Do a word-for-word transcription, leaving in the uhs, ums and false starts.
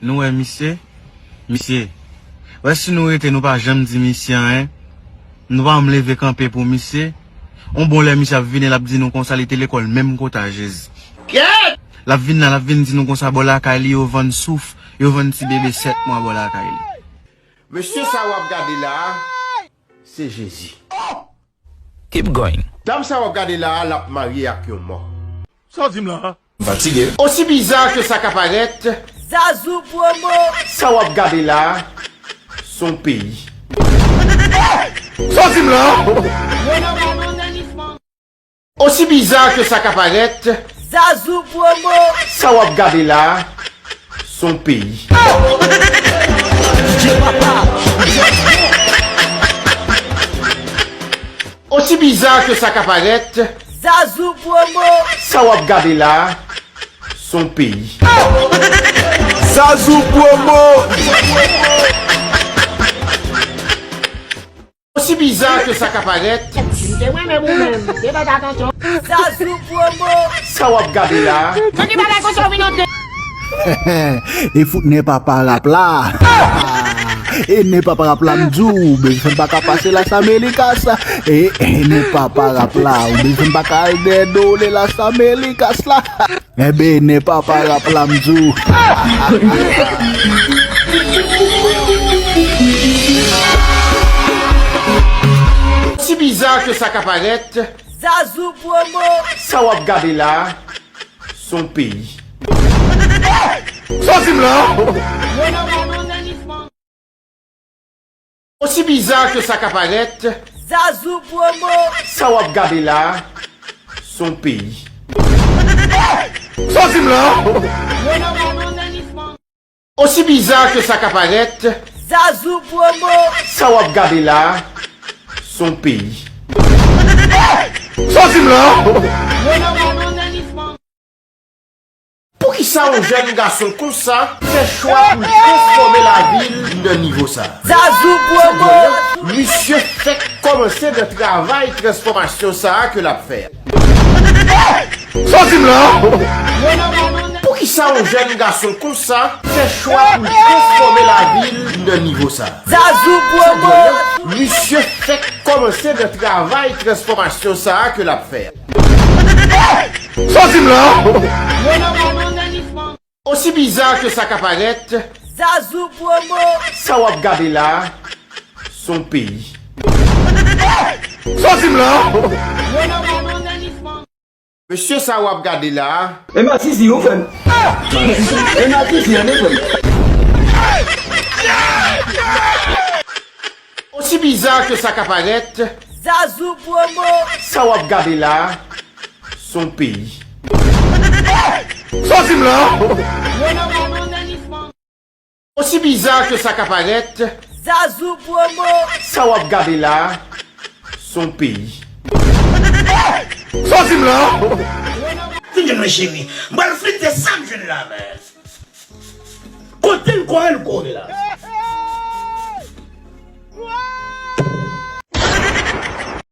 Nou wè misye? Misye. Wè si nou rete, nou pa janm di misye anyen. Nou pa janm leve kanpe pou misye. On bon lè misye ap vini, l ap di nou konsa li te lekòl menm kote a Jezi. L ap vin la, l ap vin di nou konsa bò lakay li yo vann souf, yo vann ti bebe sèt mwa bò lakay li. Mesye sa w ap gade la a, se Jezi. Keep going. Dam sa w ap gade la a, l ap marye ak yon mò. Sa w di m la a? M fatige. Osi biza ke sa ka parèt, Zazou Promo. Sa w ap gade la a, se yon peyi. Sa w di m la a? Osi biza ke sa ka parèt, Zazou Promo. Sa w ap gade la a, se yon peyi. Osi biza ke sa ka parèt, Zazou Promo. Sa w ap gade la a, se yon peyi. Zazou Promo. Osi biza ke sa ka parèt, Zazou Promo. Sa w ap gade la a, E fout nen papa rap la. E nen papa rap la m di w, ou bezwen pa ka pase Las Américas. E, e nen papa rap la, ou bezwen pa ka al dèyè do le Las Américas la. Enben nen papa rap la m di w. Si biza ke sa ka parèt, Zazou Promo. Sa w ap gade la a, se yon peyi. Sa w di m la a? Osi biza ke sa ka parèt, Zazou Promo. Sa w ap gade la a, se yon peyi. Sa w di m la a? Osi biza ke sa ka parèt, Zazou Promo. Sa w ap gade la a, se yon peyi. Sa w di m la a? Poukisa yon jèn gason konsa fè chwa pou l transfòme lavi l nan nivo sa a? Zazou Promo. Misye fèk kòmanse nan travay transfòmasyon sa a ke l ap fè a. Sa w di m la a? Poukisa yon jèn gason konsa fè chwa pou l transfòme lavi l nan nivo sa a? Zazou Promo. Misye fèk kòmanse nan travay transfòmasyon sa a ke l ap fè a. Sa w di m la a? Osi biza ke sa ka parèt, Zazou Promo. Sa w ap gade la a, se yon peyi. Sa w di m la a? Mesye sa w ap gade la a, E Masisi, ou fè m. E Masisi, an, ou fè m. Osi biza ke sa ka parèt, Zazou Promo. Sa w ap gade la a, se yon peyi. Sa w di m la a? Osi biza ke sa ka parèt, Zazou Promo. Sa w ap gade la a, se yon peyi. Sa w di m la a? Vin jwenn mwen, cheri. M pral flite sa m jwenn la, men. Kote l kore, l kore la.